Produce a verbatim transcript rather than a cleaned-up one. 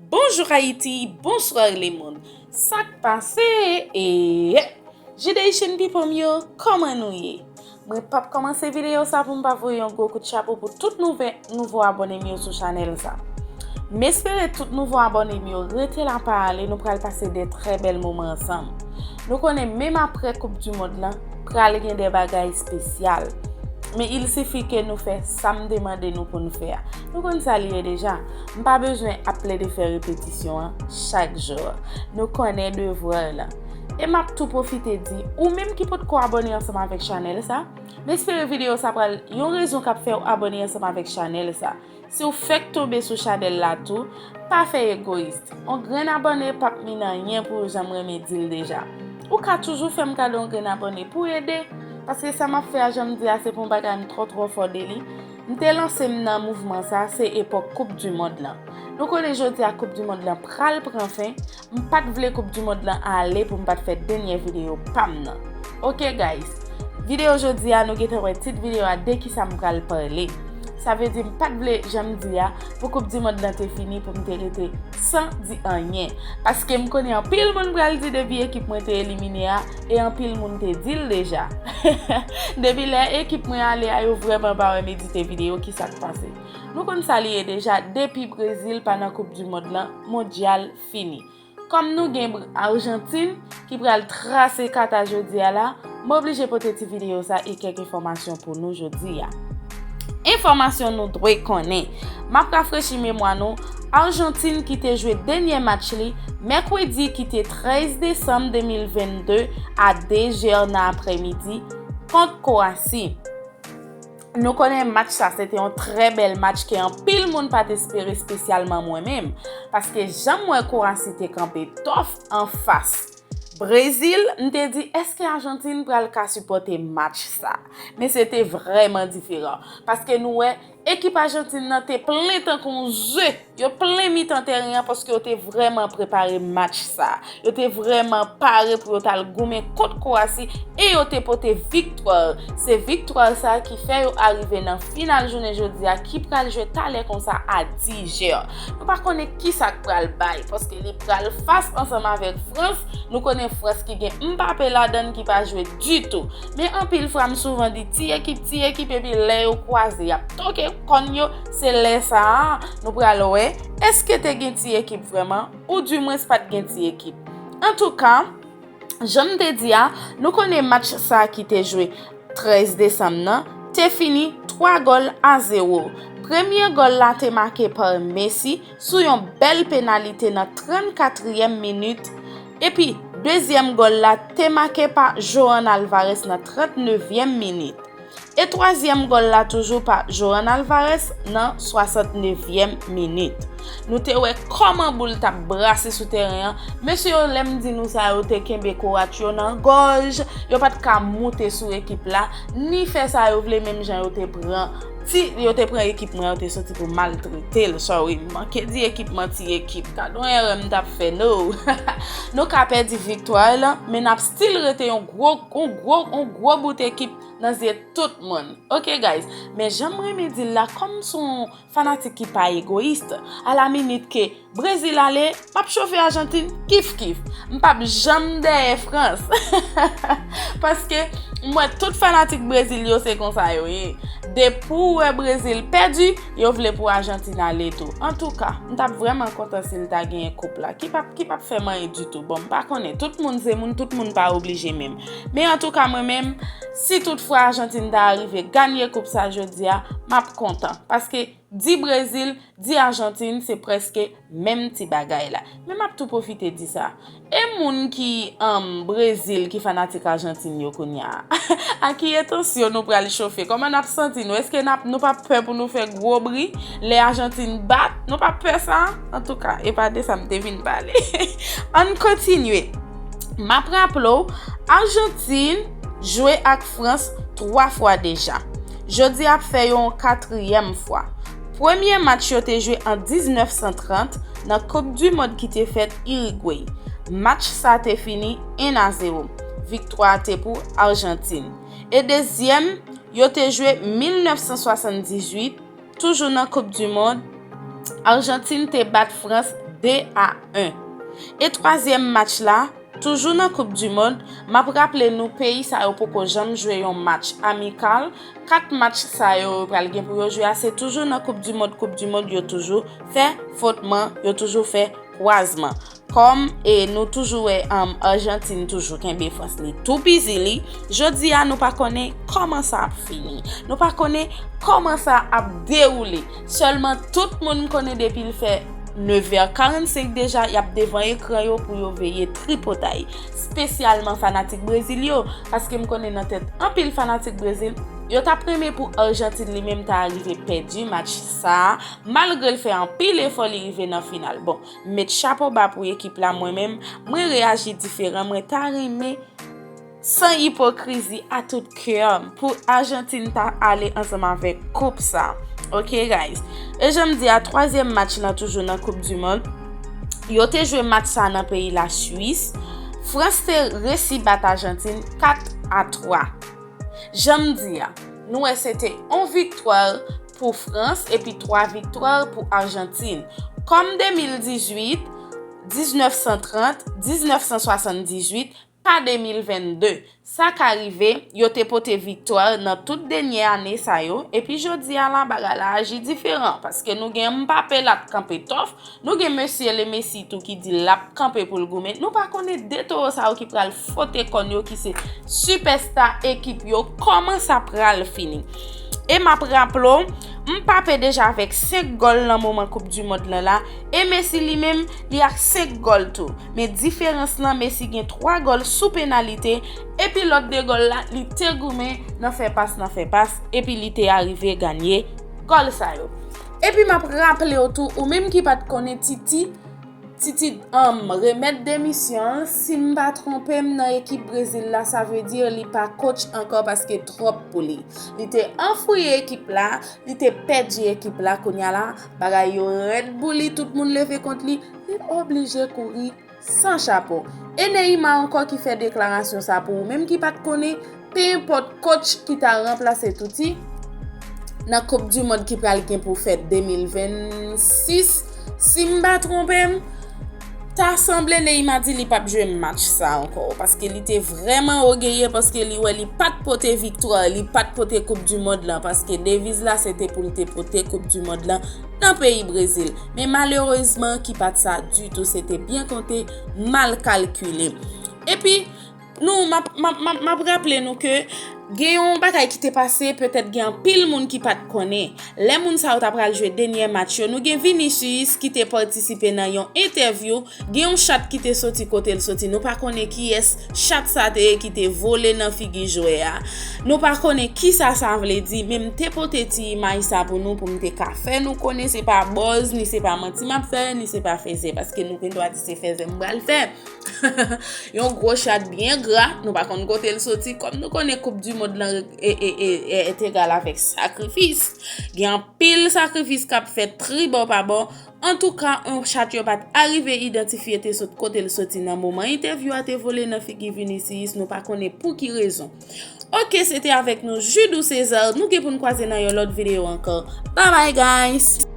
Bonjou Ayiti, bonswa lemonn. Sa k pase? E Judation people m yo, kòman nou ye? Mwen p ap kòmanse videyo sa pou m pa voye yon gwo kout chapo pou tout nouve, nouvo abòne m yo sou chanèl sa. M espere tout nouvo abòne m yo rete la pa ale, nou pral pase de trè bèl moman ansanm. Nou konnen menm apre Koup di Mond lan, pral gen de bagay espesyal. Men il sifi ke nou fè sa m te mande nou pou n fè a. Nou konn sa li ye deja. M pa bezwen ap plede fè repetisyon an chak jou. Nou konnen devwa lan. E m ap tou pwofite di, ou menm ki potko abòne ansanm avèk chanèl sa, m espere videyo sa pral yon rezon k ap fè w abòne ansanm avèk chanèl sa. Si w fèk tonbe sou chanèl la tou, pa fè egoyis. On grenn abòne p ap min anyen pou ou, jan m renmen di l deja. Ou ka toujou fè m kado on grenn abòne pou ede, paske sa m ap fè a, jan m di a, se pa yon bagay m twò twò fò de li. M te lanse m nan mouvman sa, se epòk Koup di Mond lan. Nou konnen jodi a Koup di Mond lan pral pran fen, m pa t vle Koup di Mond lan ale pou m pa t fè dènye videyo pa m nan. Ok guys, videyo jodi a, nou gentan wè tit videyo a de kisa m pral pale. Sa vle di m pa t vle, jan m di a, pou Koup di Mond lan te fini pou m te rete san di anyen. Paske m konnen anpil moun pral di depi ekip mwen te elimine a, e anpil moun te di l deja. Depi lè ekip mwen ale a, yo vrèman pa wè m edite videyo, kisa k pase. Nou konn sa li ye deja, depi Brezil pa nan Koup di Mond lan, mondyal fini. Kòm nou gen Br-, Ajantin ki pral trase kat a jodi a la, m oblije pote ti videyo sa e kèk enfòmasyon pou nou jodi a. Enfòmasyon nou dwe konnen. M ap rafrechi memwa nou, Ajantin ki te jwe dènye match li, mèkredi ki te trèz desanm de mil vennde a de zè nan aprèmidi, kont Kwasi. Nou konnen match sa, se te yon trè bèl match ke anpil moun pa t espere, espesyalman mwen menm. Paske jan m wè Kwasi te kanpe tòf anfas Brezil, m te di, èske Ajantin pral ka sipòte match sa? Men se te vrèman diferan. Paske nou wè, ekip Ajantin nan te plen tankou yon ze. Yo plen mitan teren an paske yo te vrèman prepare match sa. Yo te vrèman pare pou yo t al goumen kont Kwasi e yo te pote viktwa. Se viktwa sa ki fè yo arive nan final jounen jodi a ki pral jwe talè konsa a dis zè. Nou pa konnen kisa k pral bay paske li pral fas ansanm avèk Frans. Nou konnen Frans ki gen Mbappé ladan l ki pa jwe ditou. Men anpil fwa m souvan di ti ekip, ti ekip, epi lè yo kwaze, y ap toke kòn yo. Se lè sa a, nou pral wè, èske te gen ti ekip vrèman, oudimwens pa t gen ti ekip. Antouka, jan m te di a, nou konnen match sa a ki te jwe trèz desanm nan, te fini twa gòl a zewo. Premye gòl la te make pa Messi sou yon bèl penalite nan trannkatriyèm minit, epi dezyèm gòl la te make pa Johan Alvarez nan trannnevyèm minit. E twazyèm gòl la toujou pa Johan Alvarez nan swasantnevyèm minit. Nou te wè kòman boul t ap brase sou teren an. Mesye yo, lè m di nou sa, yo te kenbe Korat yo nan gòj. Yo pa t ka moute sou ekip la, ni fè sa yo vle, menm jan yo te pran ti, yo te pran ekip mwen, yo te soti pou maltrete l. Sorry, m manke di ekip mwen ti ekip. Gad yon erè m t ap fè, no. Nou ka pèdi viktwa la, men n ap still rete yon gwo, yon gwo, yon gwo bout ekip nan zye tout moun. Ok, guys. Men jan m renmen di l la, kòm se yon fanatik ki pa egoyis, alaminit ke Brezil ale, m ap chofe Ajantin kif kif. M p ap janm dèyè Frans. Paske m wè tout fanatik Brezil yo se konsa yo ye. Depi w wè Brezil pèdi, yo vle pou Ajantin ale tou. Antouka, m t ap vrèman kontan si l ta genyen koup la. Ki p ap, ki p ap fè m anyen ditou. Bon, m pa konnen. Tout moun se moun, tout moun pa oblije menm. Men antouka, mwen menm, si toutfwa Ajantin ta arive ganye koup sa jodi a, m ap kontan. Paske di Brezil, di Ajantin, se prèske menm ti bagay la. Men m ap tou pwofite di sa. E moun ki, um, Brezil, ki fanatik Ajantin yo kounye a? A ki etansyon nou pral chofe? Kòman n ap santi nou? Èske n ap, nou p ap pè pou nou fè gwo bri lè Ajantin bat? Nou p ap pè sa? Antouka, e pa de sa m te vin pale. Ann kontinye. M ap raple w, Ajantin jwe ak Frans twa fwa deja. Jodi a ap fè yo yon katriyèm fwa. Premye match yo te jwe an diznèf san trant nan Koup di Mond ki te fèt Irigwe. Match sa te fini en a zewo. Viktwa a te pou Ajantin. E dezyèm, yo te jwe mil nèf san swasanndizuit, toujou nan Koup di Mond, Ajantin te bat Frans de a en. E twazyèm match la, toujou nan Koup di Mond, m ap raple nou peyi sa yo poko janm jwe yon match amikal. Kat match sa yo pral gen pou yo jwe a, se toujou nan Koup di Mond, Koup di Mond, yo toujou fè fwotman, yo toujou fè kwazman. Kòm e nou toujou wè um, Ajantin toujou kenbe Frans li tou bizi li, jodi a nou pa konnen kòman sa ap fini. Nou pa konnen kòman sa ap dewoule. Sèlman tout moun konnen depi l fè nevè karannsenk deja, y ap devan ekran yo pou yo veye tripotay. Espesyalman fanatik Brezil yo, paske m konnen nan tèt anpil fanatik Brezil, yo t ap renmen pou Ajantin li menm ta rive pèdi match sa a, malgre l fè anpil efò li rive nan final. Bon, m met chapo ba pou ekip la, mwen menm, mwen reyaji diferan, mwen ta renmen san ipokrizi a tout kè m pou Ajantin ta ale ansanm avèk koup sa. Ok guys. E jan m di a, twazyèm match lan toujou nan Koup di Mond. Yo te jwe match sa nan peyi Laswis. Frans te resi bat Ajantin kat a twa. Jan m di a, nou wè se te yon viktwa pou Frans epi twa viktwa pou Ajantin. Kòm de mil dizuit, diznèf san trant, diznèf san swasanndizuit, pa de mil vennde. Sa ka rive, yo te pote viktwa nan tout dènye ane sa yo, epi jodi a la, bagay la aji diferan, paske nou gen Mbappé l ap kanpe tòf, nou gen Messi le Messi tou ki di l ap kanpe pou l goumen. Nou pa konnen de towo sa yo ki pral fwote kòn yo, ki se sipèsta ekip yo, kòman sa pral fini. E m ap raple w, Mbappé deja avèk senk gòl nan moman Koup di Mond lan la, e Messi li menm, li ak senk gòl tou. Men diferans lan, Messi gen twa gòl sou penalite, epi lòt de gòl la, li te goumen nan fè pas, nan fè pas, epi li te arive ganye gòl sa yo. Epi m ap raple w tou, ou menm ki pa t konnen Titi, Titi um, remèt demisyon l, si m pa twonpe m nan ekip Brezil la, sa vle di li pa coach ankò paske twòp pou li. Li te anfouye ekip la, li te pèdi ekip la, kounye a la, bagay yo rèd pou li, tout moun leve kont li, li oblije kouri san chapo. E Neymar ankò ki fè deklarasyon sa pou ou menm ki pa t konnen, pe enpòt coach ki ta ranplase Titi nan Koup di Mond ki pral gen pou fèt de mil vennsis, si m pa twonpe m, ta sanble Neymar di li p ap jwe match sa ankò, paske li te vrèman ogeye, paske li wè li pa t pote viktwa, li pa t pote Koup di Mond lan, paske deviz la se te pou l te pote Koup di Mond lan nan peyi Brezil. Men malerezman, ki pa t sa ditou, se te byen konte, mal kalkile. Epi, nou, m ap, m ap, m ap, m ap raple nou ke gen yon bagay ki te pase, petèt gen anpil moun ki pa t konnen. Lè moun sa yo ta pral jwe dènye match yo, nou gen Vinicius ki te patisipe nan yon entèvyou, gen yon chat ki te soti kote l soti. Nou pa konnen kiyès chat sa te ye ki te vole nan figi jwè a. Nou pa konnen kisa sa vle di, men m te pote ti imaj sa pou nou, pou m te ka fè nou konnen se pa buzz, ni se pa manti m ap fè, ni se pa fezè, paske nou gen dwa di se fezè m pral fè. Yon gwo chat byen gra, nou pa konn kote l soti, kòm nou konnen Koup di Mond lan e, e, e, e, est égal avèk sakrifis. Gen anpil sakrifis k ap fèt tribò pa bò. Antouka, yon chat yo pa t arive idantifye te sot kote l soti nan moman entèvyou a te vole nan figi Vinicius, nou pa konnen pou ki rezon. Ok, se te avèk nou Judou César, nou gen pou n kwaze nan yon lòt videyo ankò. Bye bye guys!